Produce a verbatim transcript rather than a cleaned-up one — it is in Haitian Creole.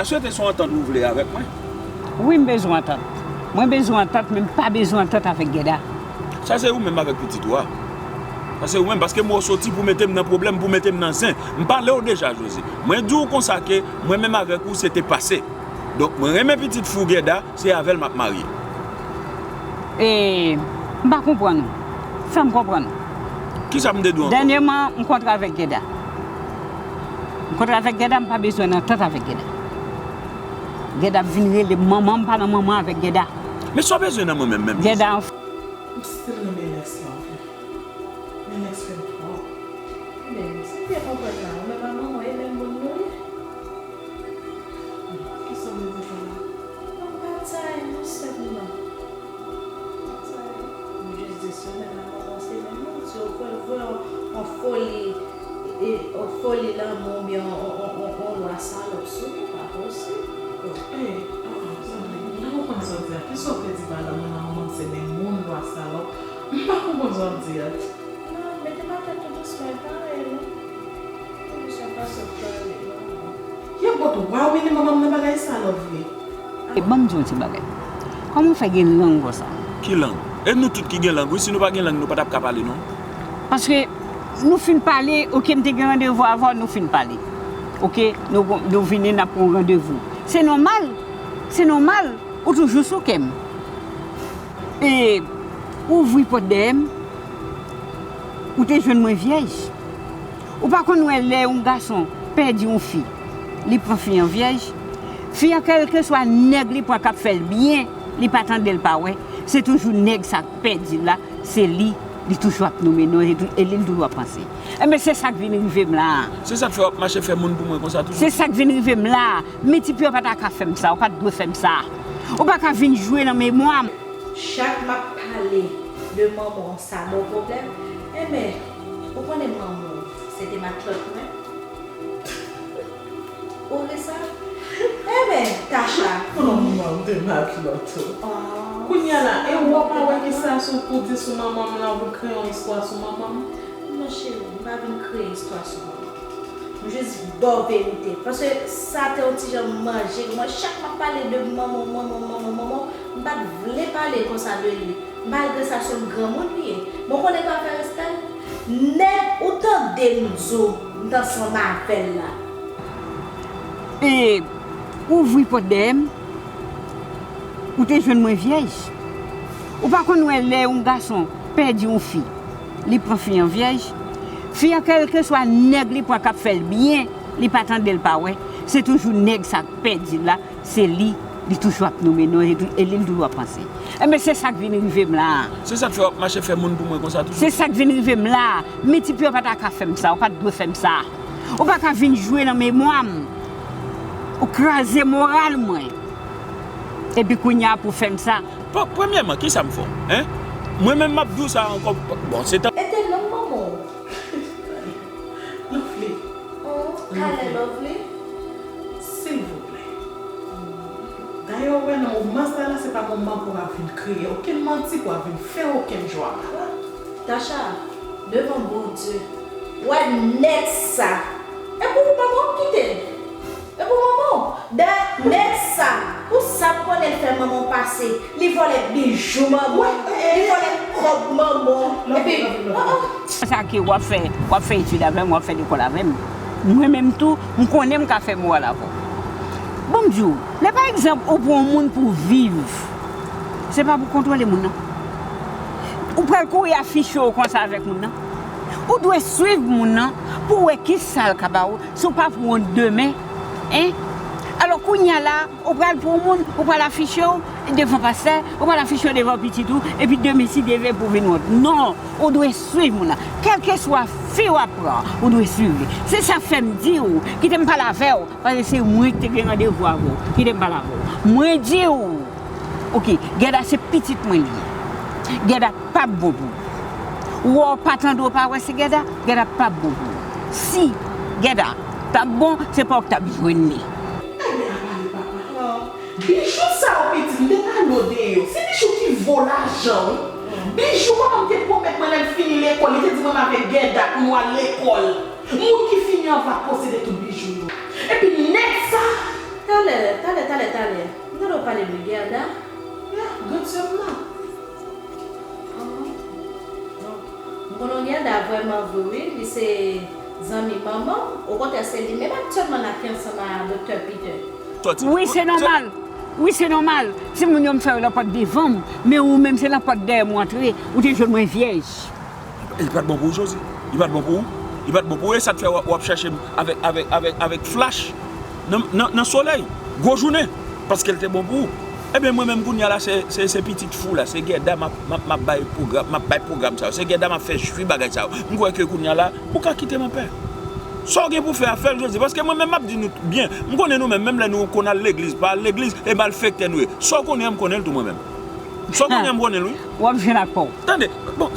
Èske se yon antant ou vle avèk mwen? Wi, m bezwen antant. Mwen bezwen antant, men m pa bezwen antant avèk Gèda. Sa se ou menm avèk pitit ou a. Sa se ou menm, paske mwen soti pou mete m nan pwoblèm, pou mete m nan zen. M pale w deja, José. Mwen di w konsa ke mwen menm avèk ou, se te pase. Donk, mwen renmen pitit fi w Gèda, se avè l m ap marye. E, m pa konprann ou. Fè m konprann ou. Kisa m te di w ankò? Dènyèman, m kontre avèk Gèda. M kontre avèk Gèda, m pa bezwen antant avèk Gèda. Gèda ap vin rele m manman, m pa nan manman avèk Gèda. Men sa w bezwen nan mwen menm, menm? Gèda an. M still renmen Lex la, wi. Men Lex fè m twòp. Men, si m byen konprann la, ou menm ak manman, e menm moun nou ye? Kisa w vle di pa la? Yon batay, non, sèlman. Batay. M jis di sa, men la, manman, se menm moun, se ou kwè, ou kwè yon, yon foli, e, yon foli lanmou, oubyen yon, yon, yon, yon, yon lwa salòp sou nou, pa posib. E, a, a, zanmi, m pa konprann sa w di a. Kisa w vle di pa la, men la, manman, se menm moun, lwa salòp? M pa konprann sa w di a. Non, mete nan tèt ou dousman, e pa rele non. Ou di sa fason w pale, non. Yo, but why w mete manman m nan bagay sa, Lovely? E ban m di w yon ti bagay. Kòman w fè gen lang konsa? Ki lang? E nou tout ki gen lang, wi. Si nou pa gen lang, nou pa t ap ka pale, non. Paske nou fin pale, oke, m te gen randevou avè w, nou fin pale. Oke, nou, nou vini, n ap pran randevou. Se nòmal. Se nòmal. Ou toujou sou kè m. E ouvri pòt dèyè m, ou te jwenn mwen vyèj. Ou pa konn wè lè yon gason pèdi yon fi, li pran fi an vyèj. Fi an, kèlkeswa nèg li pran k ap fè l byen, li pa tande, l pa wè, se toujou nèg sa k pèdi l la, se li, li toujou ap nonmen non, e tou-, e li l toujou ap panse. Enben, se sa k vin rive m la a. Se sa k fè w ap mache fè moun pou mwen konsa toujou? Se sa k vin rive m la a. Miti pye w pa ta ka fè m sa, ou pa t dwe fè m sa. Ou pa ka vin jwe nan memwa m. Chak m ap pale de manman w, sa ba w pwoblèm. Enben, ou konnen manman w, se te matlòt mwen. Ou ri sa? Enben, Tacha. Manman w te matlòt ou. Ah. Kounye a la, e ou pa wè ki sa sou pou di sou manman m la, ou vin kreye yon istwa sou manman m? Non, cheri, m pa vin kreye istwa sou manman. M jis ba w verite. Paske sa te yon ti jan manje mwen. Chak m ap pale de manman, manman, manman, manman, m pa t vle pale konsa de li. Malgre sa se yon granmoun li ye. Men w konnen kwa fè Estelle? Nèg ou tande m di w, m t ansanm avè l la. E ouvri pòt dèyè m, ou te jwenn mwen vyèj. Ou pa konn wè lè yon gason pèdi yon fi, li pran fi an vyèj. Fi an, kèlkeswa nèg li pran k ap fè l byen, li pa tande, l pa wè, se toujou nèg sa k pèdi l la, se li, li toujou ap nonmen non, e tou-, e li l toujou ap panse. Enben, se sa k vin rive m la a. Se sa k fè w ap mache fè moun pou mwen konsa toujou? Se sa k vin rive m la a. Miti pye w pa ta ka fè m sa, ou pa t dwe fè m sa. Ou pa ka vin jwe nan memwa m. Ou kraze moral mwen. Epi kounye a pou fè m sa. Bon, premyèman, kisa m fè w? Hein? Mwen menm m ap di w sa ankò. Bon, se tan. E te non manman w. Lovely. Oh, Kale Lovely. Silvouplè. Dayè, ou wè nan moman sa la, se pa moman pou w ap vin kreye okenn manti, pou w ap vin fè okenn jwara la. Tacha, devan Bondye, ou wè nèg sa. E pou manman w kite l. E pou manman w. Dayè, nèg sa, ou sa konnen l fè manman w pase. Li vòlè bijou manman w. Li vòlè kòb manman w. Epi, oh, oh. Sa ke w ap fè, w ap fè etid avè m, w ap fè lekòl avè m. Mwen menm tou, m konnen m ka fè moral avè w. Bon, m di w, lè pa egzanp, ou pran yon moun pou viv, se pa pou kontwole moun nan. Ou pral kouri afiche w konsa avèk moun nan. Ou dwe swiv moun nan pou w wè ki sa l ka ba w, si w pa pran demen, en? Alò, kounye a la, ou pral pran moun, ou pral afiche w devan pastè, ou pral afiche w devan pitit ou, epi demen, si Dye vle, pou w vin wont. Non, ou dwe swiv moun nan. Kèlkeswa fi w ap pran, ou dwe swiv li. Se sa k fè m di w, kite m pale avè w, paske se mwen ki te gen randevou avè w. Kite m pale avè w. Mwen di w, oke, Gèda se pitit mwen li ye. Gèda p ap bon pou ou. Ou wè w pa tande, w pa wè se Gèda, Gèda p ap bon pou ou. Si Gèda t ap bon, se pa w ki t ap jwenn li. Ay, men apa li papa. Bijou sa yo pitit, m te pale w de yo. Se bijou ki vo lajan, wi. Bijou manman m te pwomèt mwen lè l fini lekòl, li te di mwen m avèk Gèda pou nou al lekòl. Moun ki fini an va posede tout bijou yo. Epi nèg sa, Talè, talè, talè, talè. M tande w pale de Gerda. Ya, grandsè m nan. Bon, m konnen Gerda vrèman vre, wi. Li se zanmi manman m. Okontrè, se li menm aktyèlman la ki ansanm a Doktè Peter. Sòti. Wi, se nòmal. Wi, se nòmal. Timoun yo, m fè yo lanpòt devan m, men ou menm, se lanpòt dèyè m ou antre. Ou te jwenn mwen vyèj. Li pa t bon pou ou, Josie. Li pa t bon pou ou. Li pa t bon pou ou. E sa k fè w ap, w ap chèche m avèk, avèk, avèk, avèk flach nan, nan, nan solèy. Gwo jounen. Paske l te bon pou ou. Ebyen, mwen menm, kounye a la, se, se, se pitit fou la. Se Gerda m ap, m ap, m ap bay pwogram, m ap bay pwogram sa yo. Se Gerda m ap fè jwi bagay sa yo. M kwè ke kounye a la, ou ka kite m anpè. Sa w gen pou fè a, fè l, Josie. Paske mwen menm, m ap di nou byen. M konnen nou menm, menm lè nou konn al legliz, pa al legliz, e malfektè nou ye. Sa w konnen an, m konnen l tou mwen menm. Sa w konnen an, m konnen l, wi. W ap jwenn ak pa w. Tande, bon,